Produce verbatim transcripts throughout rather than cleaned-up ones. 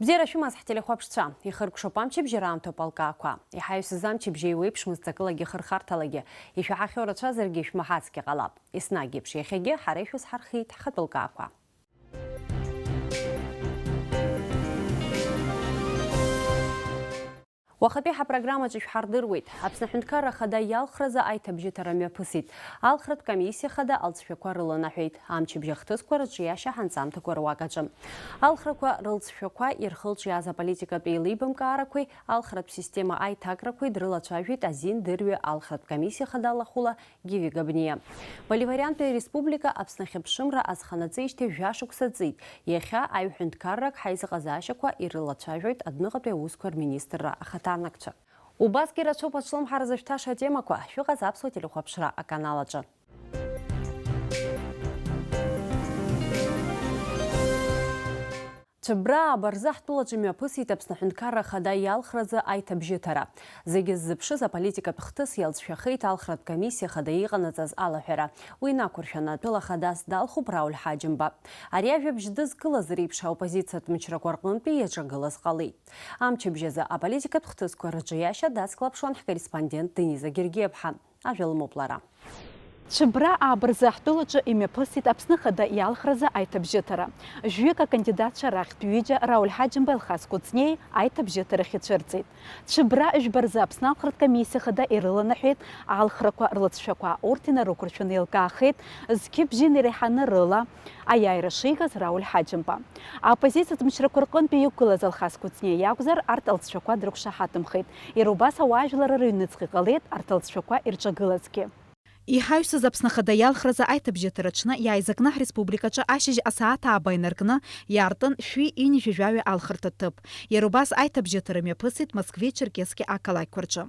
Бзиара шәымаз, ҳтелехәаԥшцәа! Ихыркәшоуп амчыбжьара аамҭоуп алкаақәа. Иҳаҩсыз амчыбжьа еиуеиԥшмызт ҵакылагьы хырхарҭалагьы. Ишәаҳахьоу рацәазаргьы, ишәмаҳацгьы ҟалап. Еснагь еиԥш, иахьагьы ҳара ишәызҳархиеит ҳхатәы лкаақәа. Уахатәи ҳапрограммаҿы шәҳардыруеит. Аԥсны Аҳәынҭқарра Ахада иалхразы аиҭабжьыҭара мҩаԥысит. Алхратә комиссиа Хада алҵшәақәа рыланаҳәеит. Амчыбжь ахҭысқәа рыҿиашьа ҳанҵамҭақәа руак аҿы. Алхрақәа рылҵшәақәа ирхылҿиааз аполитикатә еилибамкаарақәеи алхратә система аиҭакрақәеи дрылацәажәеит азин дырҩы алхратә комиссиа Хада лахәыла Гиви Габниа. Боливариантәи ареспублика Аԥсны ахьыԥшымра азханаҵеижьҭеи жәа-шықәса ҵит. Иахьа аҩ-ҳәынҭқаррак ҳаизыҟазаашьақәа ирылацәажәоит адәныҟатәи аусқәа рминистрра ахаҭарнакцәа. Убасгьы рацәоуп аҿлымҳара зышәҭаша атемақәа. Шәыҟаз аԥсуа телехәаԥшра аканал аҿы. Цәыббра ааба рзы ҳтәылаҿы имҩаԥысит Аԥсны Аҳәынҭқарра Ахада иалхразы аиҭабжьыҭара. Зегьы ззыԥшыз аполитикатә хҭыс иалҵшәахеит алхратә комиссиа Ахада иҟанаҵаз алаҳәара. Уи инақәыршәаны атәыла хадас далхуп Рауль Ҳаџьымба. Ари ажәабжь дызкылаз реиԥш аоппозициатә мчрақәа рҟынтәи иаҿагылаз ҟалеит. Амчыбжь азы аполитикатә хҭысқәа рыҿиашьа дацклаԥшуан ҳкорреспондент Дениза Гергиаԥҳа. Ажәа лымоуп лара. Цәыббра ааба рзы ҳтәылаҿы имҩаԥысит Аԥсны Ахада иалхразы аиҭабжьыҭара. Жәҩык акандидатцәа рахьтә ҩыџьа Рауль Ҳаџьымба Елхас Кәыҵниеи аиҭабжьыҭарахь ицәырҵит. Цәыббра жәба рзы Аԥсны алхратә комиссиа Ахада ирыланаҳәеит алхрақәа рлыҵшәақәа. Урҭ инарықәыршәаны еилкаахеит зқьы бжьы инареиҳаны рыла аиааира шигаз Рауль Ҳаџьымба. Аоппозициатә мчрақәа рҟынтәи иқәгылаз Алхас Кәыҵниа иакәзар, арҭ алҵшәақәа дрықәшаҳаҭымхеит. Иара убас ауаажәларра рыҩныҵҟа иҟалеит арҭ алҵшәақәа ирҿагылазгьы. Иҳаҩсыз Аԥсны Ахада иалхразы аиҭабжьыҭара аҽны иааизакны ҳреспубликаҿы ашьыжь асааҭ ааба инаркны иаартын шәи ҩынҩажәи жәаҩа алхырҭа ҭыԥ. Иара убас аиҭабжьыҭара мҩаԥысит Москвеи Черкесски ақалақьқәа рҿы.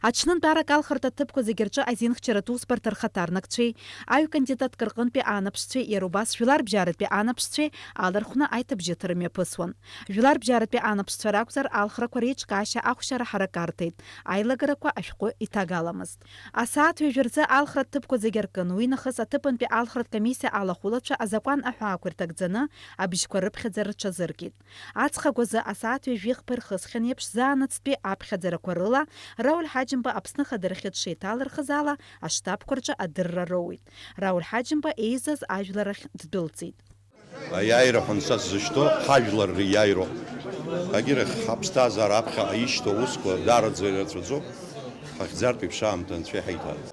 Аҽнынтәарак алхырҭа ҭыԥқәа зегьы рҿы азинхьчаратә усбарҭа рхаҭарнакцәеи аҩ кандидатк рҟынтәи анаԥшцәеи иара убас жәларбжьаратәи анаԥшцәеи алархәны аиҭабжьыҭара мҩаԥысуан. Жәларбжьаратәи анаԥшцәа ракәзар, алхрақәа реиҿкаашьа ахәшьара ҳаракы арҭеит, аилагарақәа ашәҟәы иҭагаламызт. Асааҭ ҩажәа рзы алхратә ҭыԥқәа зегьы аркын, уи нахыс аҭыԥантәи алхратә комиссиа алахәылацәа азакәан аҳәаақәа ирҭагӡаны абжьқәа рыԥхьаӡара рҽазыркит. Аҵх агәазы асааҭ ҩажәи хԥа ирхысхьан еиԥш, заанаҵтәи аԥхьаӡарақәа рыла Рауль Ҳаџьымба Аԥсны Ахадара ахьыӡ шеиҭалырхыз ала аштабқәа рҿы адырра роуит. Рауль Ҳаџьымба еизаз ажәлар ахь ддәылҵит. Аиааира ҳәа са сзышьҭоу ҳажәлар риааироуп. Егьирахь, ҳаԥсҭазаара аԥхьаҟа ишьҭоу аусқәа даараӡа ирацәаӡоуп. Ҳахьӡартә еиԥш аамҭа Анцәа иҳаиҭааит.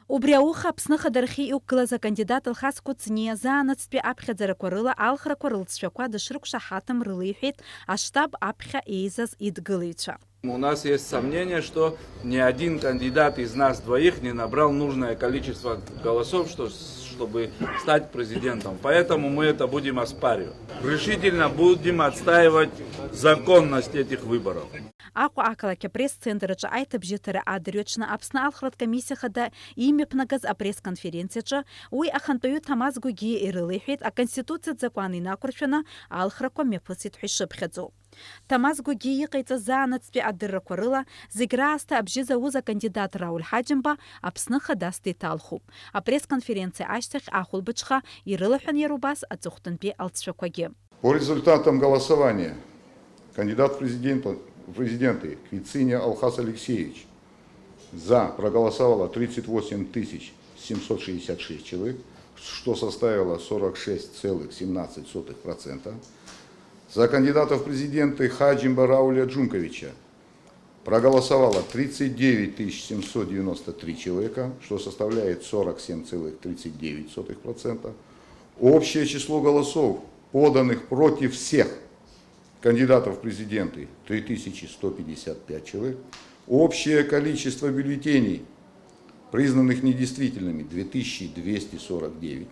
Убри ауха Аԥсны Ахадара ахьы иқәгылаз акандидат Алхас Кәыҵниа заанаҵтәи аԥхьаӡарақәа рыла алхрақәа рылҵшәақәа дышрықәшаҳаҭым рылеиҳәеит аштаб аԥхьа еизаз идгылаҩцәа. У нас есть сомнение, что ни один кандидат из нас двоих не набрал нужное количество голосов, что, чтобы стать президентом. Поэтому мы это будем оспаривать. Решительно будем отстаивать законность этих выборов. Аҟәа ақалақь апресс-центр аҿы аиҭабжьыҭара адырҩаҽны Аԥсны алхратә комиссиа хада имҩаԥнагаз апресс-конференциаҿы уи ахантәаҩы Ҭамаз Гәагьиа ирылеиҳәеит, аконституциатә закәан инақәыршәаны алхрақәа мҩаԥысит ҳәа ишыԥхьаӡо. Ҭамаз Гәагьиа иҟаиҵаз заанаҵтәи адыррақәа рыла, зегь раасҭа абжьы зауз акандидат Рауль Ҳаџьымба Аԥсны хадас деиҭалхуп. Апресс-конференциа ашьҭахь ахәылбыҽха ирылаҳәан иара убас аҵыхәтәантәи алҵшәақәагьы. По результатам голосования кандидат в президента, в президенты Квициния Алхас Алексеевич за проголосовало тридцать восемь тысяч семьсот шестьдесят шесть человек, что составило сорок шесть целых семнадцать сотых процента. За кандидата в президенты Хаджимба Рауля Джумковича проголосовало тридцать девять тысяч семьсот девяносто три человека, что составляет сорок семь целых тридцать девять сотых процента. Общее число голосов, поданных против всех кандидатов в президенты — три тысячи сто пятьдесят пять человек. Общее количество бюллетеней, признанных недействительными — две тысячи двести сорок девять.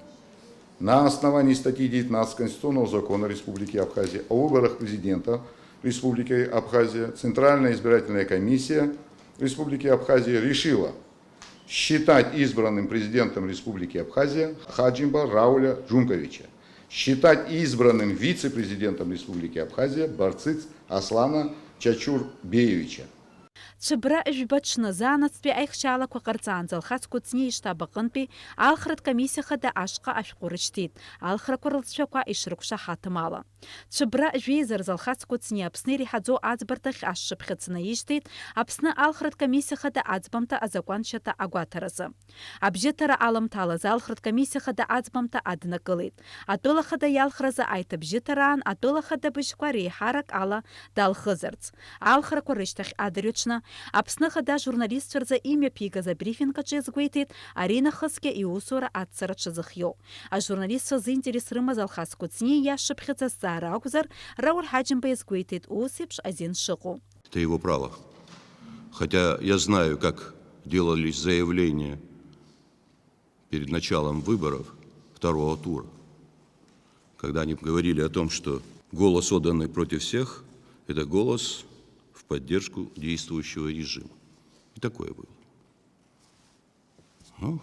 На основании статьи девятнадцать Конституционного закона Республики Абхазия о выборах президента Республики Абхазия Центральная избирательная комиссия Республики Абхазия решила считать избранным президентом Республики Абхазия Хаджимба Рауля Джумковича, считать избранным вице-президентом Республики Абхазия Барциц Аслана Чачурбеевича. Цәыббра жәба ҽны заанаҵтәи аихшьаалақәа ҟарҵаанӡа Алхас Кәыҵниа иштаб аҟынтәи алхратә комиссиа хада ашҟа ашәҟәы рышьҭит, алхрақәа рылҵшәақәа ишрықәшаҳаҭым ала. Цәыббра жәеиза рзы Алхас Кәыҵниа Аԥсны иреиҳаӡоу аӡбарҭахь ашшыԥхьыӡ наишьҭеит Аԥсны алхратә комиссиа хада аӡбамҭа азакәаншьаҭа агәаҭаразы. Абжьыҭара аламҭалаз алхратә комиссиа хада аӡбамҭа аднакылеит. Атәыла хада иалхразы аиҭабжьыҭараан атәыла хада быжьқәа реиҳарак ала далхызарц. Алхрақәа рышьҭахь адырҩаҽны Аԥсны Ахада ажурналистцәа рзы имҩаԥигаз абрифинг аҿы иазгәеиҭеит аринахысгьы иусура аццара дшазыхиоу. Ажурналистцәа рзы интерес рымаз Алхас Кәыҵниа иашшыԥхьыӡ азҵаара акәзар, Рауль Ҳаџьымба иазгәеиҭеит ус еиԥш азин шыҟоу. Это его право. Хотя я знаю, как делались заявления перед началом выборов второго тура, когда они говорили о том, что голос, отданный против всех, это голос в поддержку действующего режима. И такое было. Ну,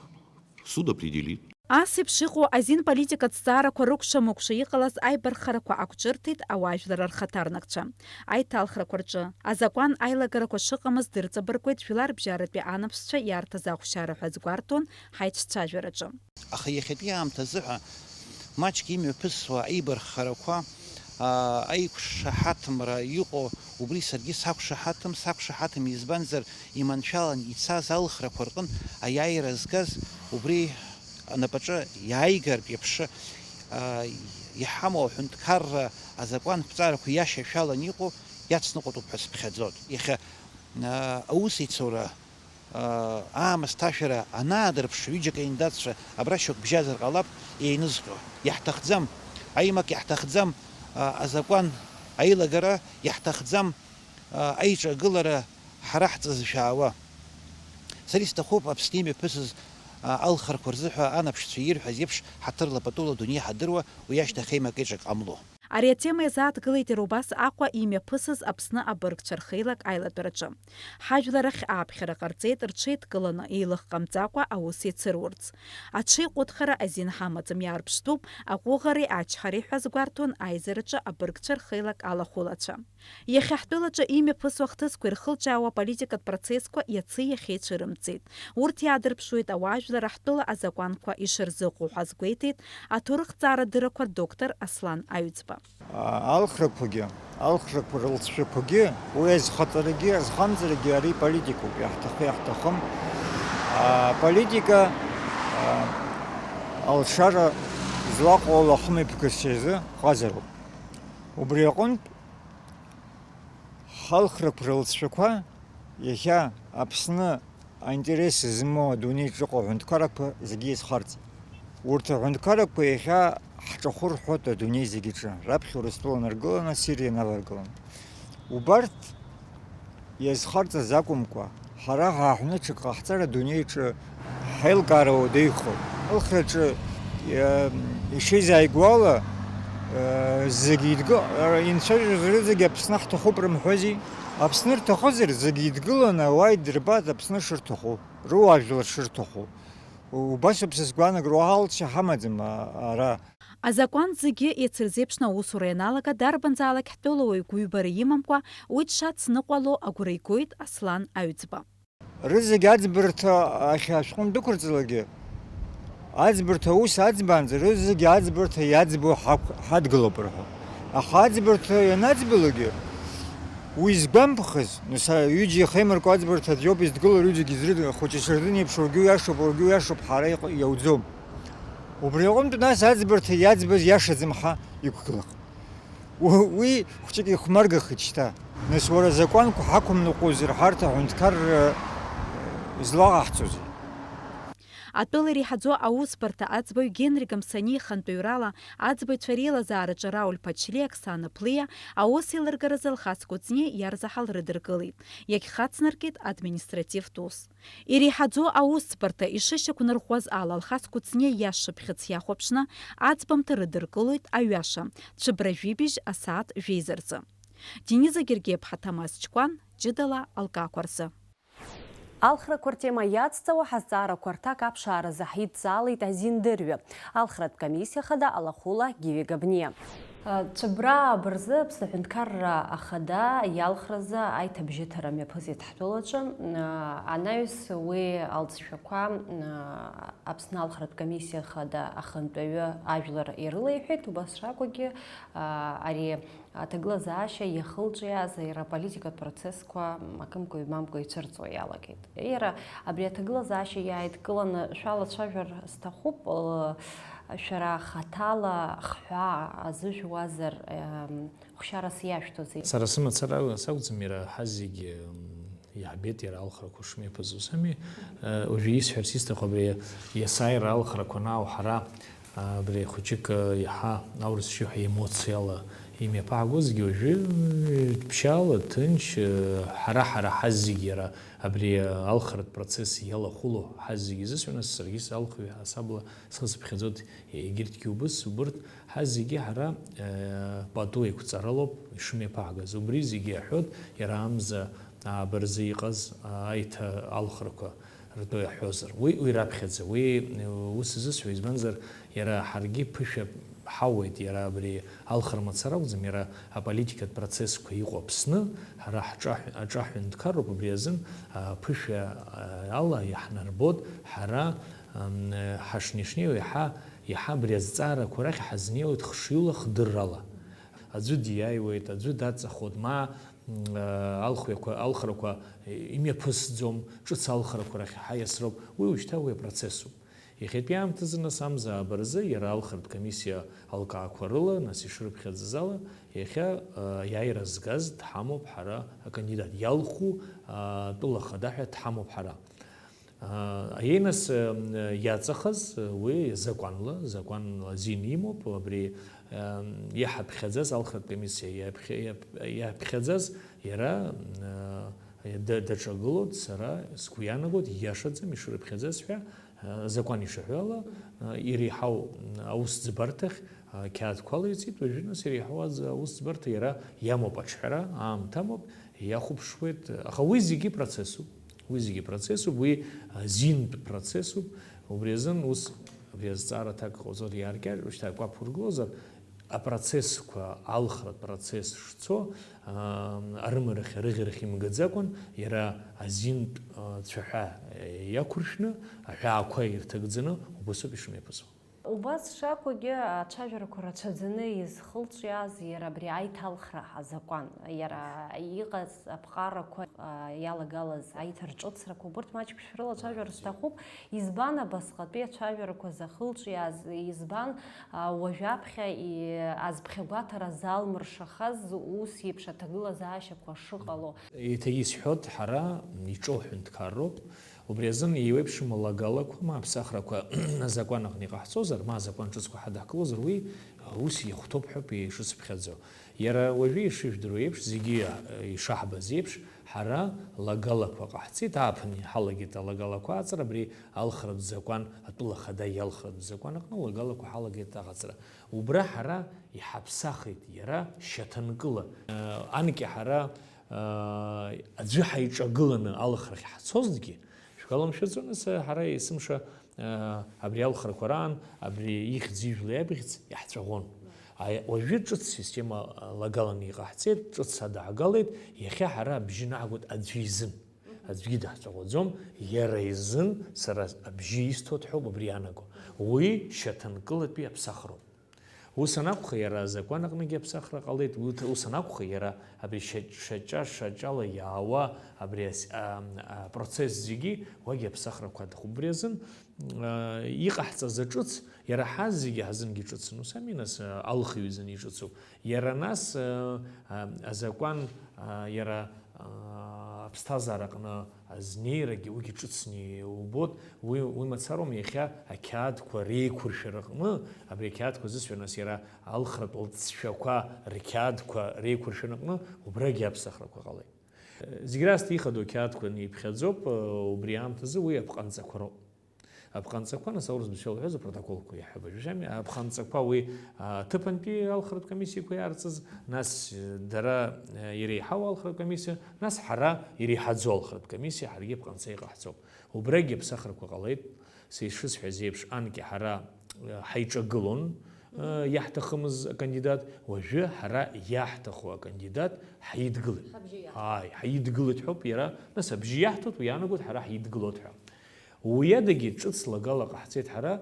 суд определит. Ас еиԥш иҟоу азин политикатә зҵаарақәа рыкәша-мыкәша иҟалаз аибархарақәа ақәҿырҭит ауаажәлар рхаҭарнакцәа. Аиҭалхрақәа рҿы азакәан аилагарақәа шыҟамыз дырҵабыргуеит жәларбжьаратәи анаԥсцәа иарҭаз ахәшьара ҳәа азгәарҭон ҳаиҿцәажәараҿы. Аха иахьатәи аамҭазыҳәа маҷк имҩаԥысуа аибархарақәа, аа, аиқәшаҳаҭымра иҟоу, убри саргьы сақәшаҳаҭым, сақәшаҳаҭым, избанзар, иманшәалан ицаз алхрақәа рҟын аиааира згаз, убри анапаҿы иааигартә еиԥш, аа, иҳамоу аҳәынҭқарра азакәанқәҵарақәа иашьашәалан иҟоу иацныҟәатәуп ҳәа сыԥхьаӡоит. Иахьа, аа, аусеицура Аамысҭашәара анаадырԥш, ҩыџьа акандидатцәа абра шьоук бжьазар ҟалап еинызҟьо. Иаҳҭахӡам аимак, иаҳҭахӡам азакәан аилагара, иаҳҭахӡам аиҿагылара ҳара ҳҵазшәаауа. Сара исҭахуп Аԥсны имҩаԥысыз алхрақәа рзыҳәа анаԥшцәа ирҳәаз еиԥш, ҳаҭырла патула адунеи ҳадыруа, уи ашьҭахь аимак-еиҿак ҟамло. Ари атема иазааҭгылеит иара убас Аҟәа имҩаԥысыз Аԥсны абыргцәа рхеилак аилатәараҿы. Ҳажәлар ахь ааԥхьара ҟарҵеит рҽеидкыланы, еилых ҟамҵакәа аус еицырурц. Аҽеиҟәыҭхара азин ҳамаӡам, иаарԥштәуп аҟәыӷареи ачҳареи ҳәа азгәарҭон аизараҿы абыргцәа рхеилак алахәылацәа. Иахьа ҳтәылаҿы имҩаԥысуа ахҭысқәа ирхылҿиаауа аполитикатә процессқәа иаци иахьеи цәырымҵит. Урҭ иаадырԥшуеит ауаажәлар ҳтәыла азакәанқәа ишырзыҟоу ҳәа азгәеиҭеит аҭоурыхҭҵаарадыррақәа рдоктор Аслан Аҩӡба. Алхрақәагьы, алхрақәа рылҵшәақәагьы, уи азхаҵарагьы, азхамҵарагьы ари политикоуп, иаҳҭахы-иаҳҭахым. Аполитика, алшара злаҟоу лахымҩаԥгашьа изы ҟазароуп. Убри аҟынтә, ҳалхрақәа рылҵшәақәа иахьа Аԥсны аинтерес змоу адунеиаҿ ыҟоу аҳәынҭқаррақәа зегьы иазхарҵеит. Урҭ аҳәынҭқаррақәа иахьа ҳҿахәы рҳәоит адунеи зегьы аҿы, раԥхьа Урыстәыла наргыланы, Сириа инаваргыланы. Убарҭ иазхарҵаз акәымкәа, ҳара ҳааҳәны ҽак ҟаҳҵар адунеи аҿы ҳаилкаара уадаҩхоит. Алхраҿы, э, ишеизааигәоу ала, э, зегьы идгы-, э, инцәажәоз рызегьы Аԥсны ҳҭахуп рымҳәози? Аԥсны рҭахызар, зегьы идгыланы ауаа идырбааит Аԥсны шырҭаху, руаажәлар шырҭаху. Убасоуп сызгәаанагара, уаҳа алҵшьа ҳамаӡам, а-, ара. Азакәан зегьы иацырзеиԥшны аусура ианалага, дарбанзаалак ҳтәылауаҩ гәыҩбара имамкәа уи дшацныҟәало агәра игоит Аслан Аҩӡба. Рызегь аӡбарҭа ахь ашәҟәы андәықәырҵалакгьы, аӡбарҭа аус аӡбаанӡа рызегь аӡбарҭа иаӡбо ҳақә-, ҳадгылоуп рҳәо. Аха аӡбарҭа ианаӡбалакгьы, уи згәамԥхаз, нас, ҩыџьа ихеимаркуа аӡбарҭа аӡәоуп издгыло, рҩыџьагьы зрыд-, хәыҷы шырдын еиԥш, уаргьы уиашоуп, уаргьы уиашоуп, ҳара иҟ-, иауӡом. Убри аҟынтә, нас, аӡбарҭа иаӡбаз иашаӡам ҳәа иқәгылахт. У-, уи хәҷык ихәмаргахеит шьҭа. Нас, уара, азакәанқәа ҳақәымныҟәозар, ҳарҭ аҳәынҭқарра злаҟаҳҵозеи? Атәыла иреиҳаӡоу аусбарҭа аӡбаҩ Генри Гамсаниа ихантәаҩрала аӡбаҩцәа реилазаараҿы Рауль Ԥачлиа, Оксана Плиа аус еилыргаразы Алхас Кәыҵниа иарзаҳал рыдыркылеит, иагьхацнаркит административтә ус. Иреиҳаӡоу аусӡбарҭа ишышьақәнарӷәӷәаз ала, Алхас Кәыҵниа иашшыԥхьыӡ иахәаԥшны аӡбамҭа рыдыркылоит аҩаша, цәыббра жәибжь асааҭ жәеиза рзы. Дениза Гергиаԥҳа, Ҭамаз Чкәан, ҷыдала алкаақәа рзы. Алхрақәа ртема иацҵауа ҳазҵаарақәа рҭак аԥшааразы ҳидҵаалеит азиндырҩы, алхратә комиссиа хада алахәыла Гиви Габниа. Цәыббра абырзы Аԥсны Аҳәынҭқарра Ахада иалхразы аиҭабжьыҭара мҩаԥысит ҳтәылаҿы. Анаҩс уи алҵшәақәа Аԥсны алхратә комиссиа хада ахантәаҩы ажәлар ирылеиҳәеит, убас шакәгьы ари аҭагылазаашьа иахылҿиааз иара аполитикатә процессқәа акымкәа-ҩбамкәа ицәырҵуа иалагеит. Иара абри аҭагылазаашьа иааидкыланы шәалацәажәар сҭахуп, шәара хаҭала хҳәаа азыжәуазар, хәшьарас иашәҭозеи? Сара сымацара сакәӡам, иара ҳазегьы иаҳбеит иара алхрақәа шмҩаԥызго сами. Уажәы исҳәарц исҭаху абри иасааира алхрақәа анааҳара, абри хәыҷык иаҳа аурыс шьы ҳәа эмоциала имҩаԥаагозгьы уажәы ԥшьаала, ҭынч, ҳара-ҳара ҳазегьы иара абри алхратә процесс иалахәылоу ҳазегьы изысҳәо, нас саргьы салхҩы ҳасабла схы сыԥхьаӡоит, егьырҭгьы убыс, убырҭ ҳазегьы ҳара пату еиқәҵаралоуп ишымҩаԥаагаз. Убри зегьы иаҳәоит, иара амза ааба рзы иҟаз аиҭа алхрақәа ртәы иаҳҳәозар. Уи, уи раԥхьаӡа, уи ус изысҳәо, избанзар, иара ҳаргьы ԥышәа ҳауеит, иара абри алхра мацара акәӡам, иара аполитикатә процессқәа иҟоу Аԥсны, ҳара ҳҿаҳә-, аҿаҳәынҭқарроуп, убри азын, а, ԥышәа, а, ала иаҳнарбоит, ҳара, ам, ҳашнеи-шнеиуа иаҳа, иаҳа абри азҵаарақәа рахь ҳазнеиуеит хшыҩла, хдыррала. Аӡәы диааиуеит, аӡәы даҵахоит, ма, м, а, алхҩақәа, алхрақәа имҩаԥысӡом, ҿыц алхрақәа рахь иаҳа иасроуп. Уи уажәшьҭа уи апроцессуп. Иахьатәи аамҭазы, нас, амза ааба рзы иара алхратә комиссиа алкаақәа рыла, нас, ишрыԥхьаӡаз ала, иахьа, а, аиааира згаз дҳамоуп ҳара акандидат. Иалху, а, тәыла хада ҳәа дҳамоуп ҳара. А, аиеи, нас, а, иаҵахаз, а, уи закәанла, закәанла азин имоуп, абри, а, иаҳаԥхьаӡаз, алхратә комиссиа иаԥхьа-, иаԥ-, иаԥхьаӡаз иара, а, да-, даҿагылоит, сара сгәы иаанагоит, ииашаӡам ишрыԥхьаӡаз ҳәа, Закәан ишаҳәо ала, иреиҳау аусӡбарҭахь ақьаадқәа алаиҵеит, уажәы нас иреиҳау аус-, аусӡбарҭа иара иамоуп аҿҳәара, аамҭа амоуп, иахәаԥшуеит, аха уи зегьы процессуп, уи зегьы процессуп, уи зинтә процессуп, убри азын ус, абри азҵаара аҭак ҟауҵар иааркьаҿ, шьҭа акәаԥ ургылозар, апроцессқәа, алхратә процесс шцо, аа, арымарахь, арыӷьарахь имгаӡакәан, иара азинтә, аа, цәаҳәа иақәыршәны, аҳәаақәа ирҭагӡаны убасоуп ишымҩаԥысуа. Убас шакәугьы, ацәажәарақәа рацәаӡаны изхылҿиааз иара абри аиҭалхра азакәан, иара иҟаз аԥҟарақәа, аа, иалагалаз аиҭарҿыцрақәа, убырҭ маҷк шәрылацәажәар сҭахуп. Избан абасҟатәи ацәажәарақәа захылҿиааз, избан, а, уажәаԥхьа и-, азԥхьагәаҭара залмыршахаз ус еиԥш аҭагылазаашьақәа шыҟало? Еиҭа исҳәоит, ҳара иҿоу ҳәынҭқарроуп. Убри азын еиуеиԥшым алагалақәа, ма аԥсахрақәа азакәан аҟны иҟаҳҵозар, ма азакәан ҿыцқәа ҳадаҳкылозар, уи ус иахәҭоуп ҳәоуп ишысыԥхьаӡо. Иара уажәы ишыжәдыруа еиԥш, зегьы, э, ишаҳбаз еиԥш, ҳара лагалақәа ҟаҳҵеит, ааԥын иҳалагеит алагалақәа аҟаҵара, абри алхратә закәан, атәыла хада иалхратә закәан аҟны лагалақәа ҳалагеит аҟаҵара. Убра ҳара иҳаԥсахит иара шьаҭанкыла. Э, анкьа ҳара, э, аӡәы ҳаиҿагыланы алхрахь ҳцозҭгьы, шәгәаламшәаӡои, нас, ҳара есымша Абри алхрақәа раан, абри ихьӡ ижәла иабихьӡ иаҳҵәаӷәон. Уажәы ҿыц система лагаланы иҟаҳҵеит, ҿыц адаагалеит, иахьа ҳара абжьы наагоит аӡәы изын. Аӡәгьы даҳҵәаӷәаӡом, иара изын сара абжьы исҭоит ҳәоуп абри иаанаго. Уи шьаҭанкылатәи аԥсахроуп. Ус анакәха, иара азакәан аҟныгьы аԥсахра ҟалеит, уи ус анакәха, иара абри шьаҿ-, шьаҿа-шьаҿала иаауа абри ас-, а, а, процесс зегьы уагьы аԥсахрақәа аҭахуп. Убри азын, а, иҟаҳҵаз аҿыц, иара ҳазегьы ҳазынгьы ҿыцын, ус ами, нас, а, алхҩы изын иҿыцуп. Иара нас, а, а, азакәан, а, иара аа, аԥсҭазаараҟны азнеирагьы уигьы ҿыцны иубоит. Уи, уи мацароума, иахьа ақьаадқәа реиқәыршәараҟны, абри ақьаадқәа зысҳәо, нас, иара алхратә лҵшәақәа рқьаадқәа реиқәыршәараҟны убрагьы аԥсахрақәа ҟалеит. Зегь раасҭа ихадоу ақьаадқәа неиԥхьаӡоуп, убри аамҭазы уи аԥҟанҵақәа роуп. Аԥҟанҵақәа, нас, аурыс бызшәала уҳәозар, апротоколқәа иаҳҳәап, уажәшьҭа ами, аԥҟанҵақәа уи, а, аҭыԥантәи алхратә комиссиақәа иаарҵыз, нас, дара, а, иреиҳау алхратә комиссиа, нас ҳара иреиҳаӡоу алхратә комиссиа, ҳаргьы аԥҟанҵа иҟаҳҵоуп. Убрагьы аԥсахрақәа ҟалеит, са ишысҳәаз еиԥш, анкьа ҳара, а, ҳаиҿагылон, Э, иаҳҭахымыз акандидат, уажәы ҳара иаҳҭаху акандидат ҳаидгылеит. Ҳабжьы иаҳҭоит. Ааи, ҳаидгылеит ҳәоуп иара, нас абжьы иаҳҭоит, уи иаанагоит ҳара ҳаидгылоит ҳәа. Уи адагьы ҿыц лагала ҟаҳҵеит ҳара,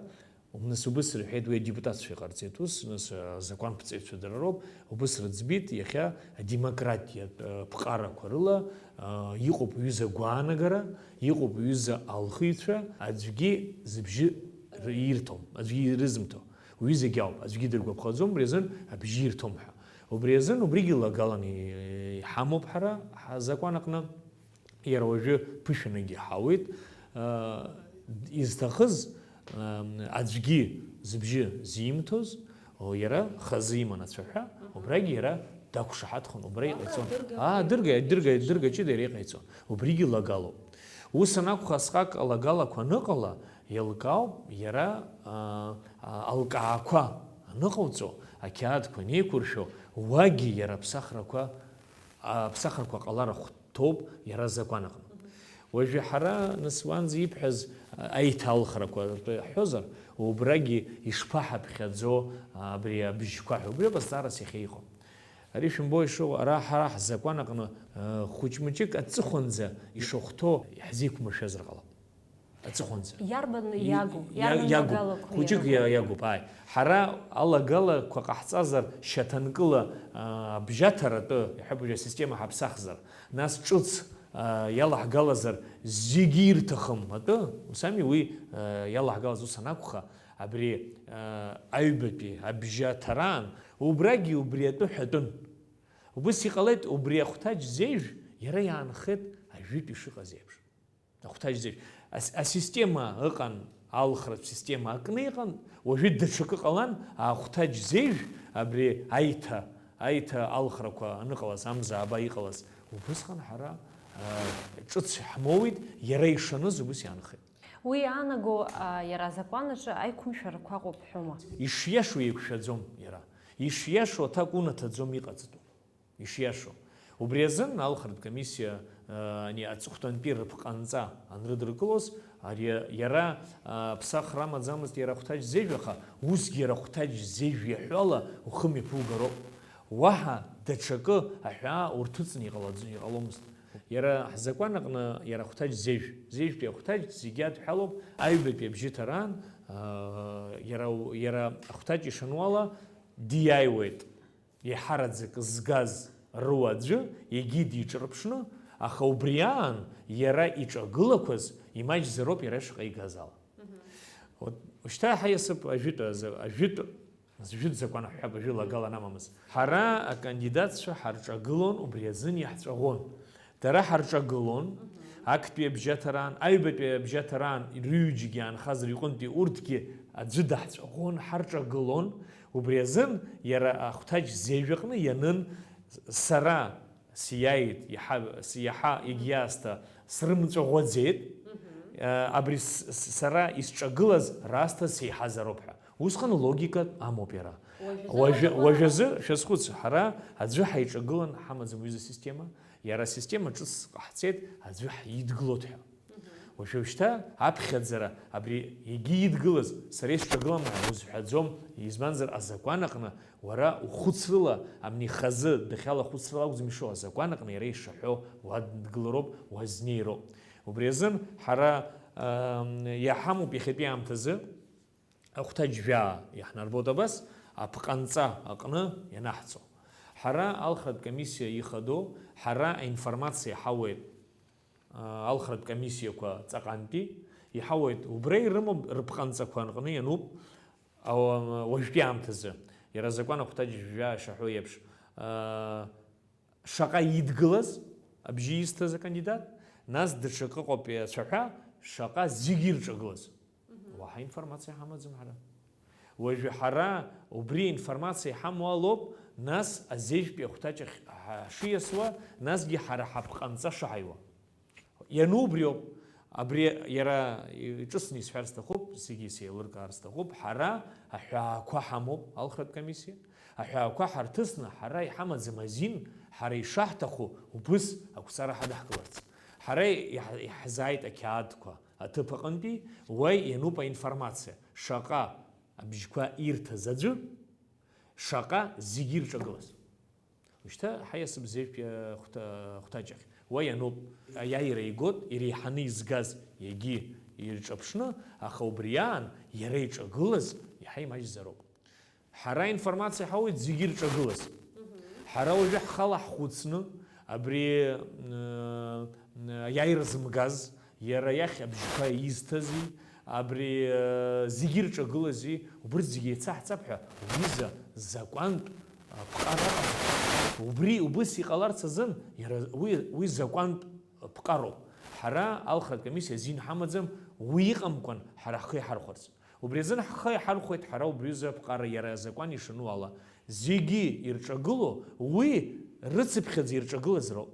нас убыс рҳәеит, уи адепутатцәа иҟарҵеит ус, нас, э, азакәанԥҵаҩцәа дара роуп, убыс рыӡбеит, иахьа адемократиатә, э, ԥҟарақәа рыла, э, иҟоуп ҩыза гәаанагара, иҟоуп ҩыза алхыҩцәа, аӡәгьы зыбжьы р-, ирҭом, аӡәгьы ирызымҭо. Уҩызагьы ауп, аӡәгьы дыргәаԥхаӡом, убри азын абжьы ирҭом ҳәа. Убри азын убригьы лагаланы иҳамоуп ҳара ҳзакәан аҟны, иара уажәы ԥышәанагьы ҳауеит. Изҭахыз, аӡәгьы зыбжьы зимҭоз, иара хазы иман ацәаҳәа, убрагьы иара дақәшаҳаҭхон, убра иҟаиҵон. Дырга, аа, дырга, дырга, дырга ҷыда иара иҟаиҵон. Убригьы лагалоуп. Ус анакәха, асҟак алагалақәа аныҟала, еилкаауп, иара, аа, аа, алкаақәа аныҟауҵо, ақьаадқәа анеиқәыршәо, уагьы иара аԥсахрақәа, аԥсахрақәа ҟалар ахәҭоуп иара азакәан аҟны. Уажәы ҳара, нас, уанӡа ибҳәаз, а, аиҭалхрақәа ртәы ҳҳәозар, убрагьы ишԥаҳаԥхьаӡо, а, абри абжьқәа ҳәа, убри азҵаарас иахьа иҟоу. Ари шәымбои шыҟоу, ара ҳара ҳзакәан аҟны, э, хәыҷ-мыҷык аҵыхәанӡа ишахәҭоу иаҳзеиқәмыршәазар ҟалап. Аҵыхәанӡа. Иарбан иагу? Иа-, иарбан иагу. Лагалақәа хәыҷык иа-, иагуп, ааи. Ҳара алагалақәа ҟаҳҵазар, шьаҭанкыла, а, абжьаҭаратәы, иҳәап, уажәы асистема ҳаԥсахзар, нас ҿыц, а, иалаҳгалазар, зегьы ирҭахым атәы, ус ами, уи, а, иалаҳгалаз ус анакәха, абри, а, аҩбатәи абжьаҭараан, убрагьы убри атәы ҳәатәын. Убыс иҟалеит, убри ахәҭаҷ зежә иара иаанхеит ажәытә ишыҟаз еиԥш. Ахәҭаҷ зежә. Ас-, асистема ыҟан, алхратә система акны иҟан, уажәы даҽакы ҟалан, ахәҭаҷ зежә абри аиҭа, аиҭа алхрақәа аныҟалаз, амза ааба иҟалаз, убысҟан ҳара, а, ҿыц ҳмоуит, иара ишаныз убыс иаанхеит. Уи иаанаго, а, иара азакәан аҿы аиқәымшәарақәа ыҟоуп ҳәоума? Ишиашоу еиқәшәаӡом иара. Ишиашоу аҭак унаҭаӡом иҟаҵатәу. Ишиашоу. Убри азын алхратә комиссиа, а, ани аҵыхәтәантәи рыԥҟанҵа анрыдыркылоз, ари иара, а, ԥсахра амаӡамызт иара ахәҭаҷ зежә, аха усгьы иара ахәҭаҷ зежә иаҳәала ухы мҩаԥугароуп. Уаҳа даҽакы аҳәаа урҭыҵны иҟалаӡ-, иҟаломызт. Иара ҳзакәан аҟны иара ахәҭаҷ зежә, зежәтәи ахәҭаҷ зегьы адҳәалоуп, аҩбатәи абжьыҭараан, а, иара у-, иара ахәҭаҷ ишануала диааиуеит. Еиҳараӡак згаз руаӡәы егьи диҿырԥшны, аха убри аан иара иҿагылақәаз имаҷзароуп иара шаҟа игаз ала. Мгм. Вот, шьҭа ҳаиасып ажәытә азы, ажәытә, ажәытә закәан ҳҳәап, ажәылагала анамамыз. Ҳара акандидатцәа ҳарҿагылон, убри азын иаҳҵәаӷәон. Дара ҳарҿагылон, актәи абжьаҭараан, аҩбатәи абжьаҭараан рҩыџьегьы аанхаз рыҟынтәи урҭгьы аӡәы даҳҵәаӷәон, ҳарҿагылон. Убри азын иара ахәҭаҷ зежә аҟны ианын, сара сиааит, иаҳа, с-, иаҳа егьиаасҭа срымҵәаӷәаӡеит, э, абри с-, с-, сара исҿагылаз раасҭа сеиҳазароуп ҳәа. Усҟан логика амоуп иара. Уажәазы Уажәы, логика уажәазы, шәазхәыц, ҳара аӡәы ҳаиҿагылан ҳамаӡам уҩыза система, иара асистема ҿыц ҟаҳҵеит, аӡәы ҳидгылоит ҳәа. Уажәы шьҭа аԥхьаӡара, абри егьи идгылаз, сара исҿагылама ҳәа узҳәаӡом, избанзар, азакәан аҟны уара ухәыцрыла, амни хазы дахьала хәыцрыла акәӡам ишоу, азакәан аҟны иара ишаҳәо уадгылароуп, уазнеироуп. Убри азын ҳара, ам, иаҳамоуп иахьатәи аамҭазы, ахәҭаҷ жәаа иаҳнарбоит абас, аԥҟанҵа аҟны ианаҳҵо. Ҳара алхратә комиссиа ихадоу, ҳара аинформациа иҳауеит, а, алхратә комиссиақәа ҵаҟантәи, иҳауеит, убра ирымоуп, рыԥҟанҵақәа рҟны иануп, а, уа-, уажәтәи аамҭазы. Иара азакәан ахәҭаҷ жәаа ишаҳәо еиԥш, а, шаҟа идгылаз, абжьы изҭаз акандидат, нас даҽакы ыҟоуп ацәаҳәа, шаҟа зегьы ирҿагылаз. Мгм. Уаҳа информациа ҳамаӡам ҳара. Уажәы ҳара убри аинформациа иҳамоу алоуп, нас азежәтәи ахәҭаҷ ахь ҳа-, ҳшиасуа, насгьы ҳара ҳаԥҟанҵа шаҳаиуа. Иану убриоуп. Абри иара иҿыцны исҳәар сҭахуп, зегьы сеилыркаар сҭахуп, ҳара аҳәаақәа ҳамоуп, алхратә комиссиа. Аҳәаақәа ҳарҭысны, ҳара иҳамаӡам азин, ҳара ишаҳҭаху убыс ақәҵара ҳадаҳкыларц. Ҳара иаҳ-, иаҳзааит ақьаадқәа аҭыԥ аҟынтәи, уа иануп аинформациа, шаҟа абжьқәа ирҭаз аӡәы, Шаҟа зегьы ирҿагылаз. Ушьҭа ҳаиасып зеижәтәи ахәҭа-, ахәҭаҷахь. Уа иануп, аиааира игоит, иреиҳаны изгаз егьи ирҿаԥшны, аха убри аан иара иҿагылаз иаҳа имаҷзароуп. Ҳара аинформациа ҳауеит зегьы ирҿагылаз. Ҳара уажәы ҳхала ҳхәыцны, абри, э, аиааира зымгаз, иара иахь абжьқәа изҭази, абри, э, зегьы ирҿагылази, убырҭ зегьы еицаҳҵап ҳәа, уҩыза закәантә, э, ԥҟара ыҟаӡам. Убри убыс иҟаларц азын, иара уи, уи закәантә ԥҟароуп. Ҳара алхратә комиссиа азин ҳамаӡам, уи иҟамкәан ҳара ҳхы иҳархәарц. Убри азын ҳхы иҳархәеит ҳара убри аҩыза аԥҟара иара азакәан ишану ала. Зегьы ирҿагыло, уи рыцыԥхьаӡа ирҿагылаз роуп.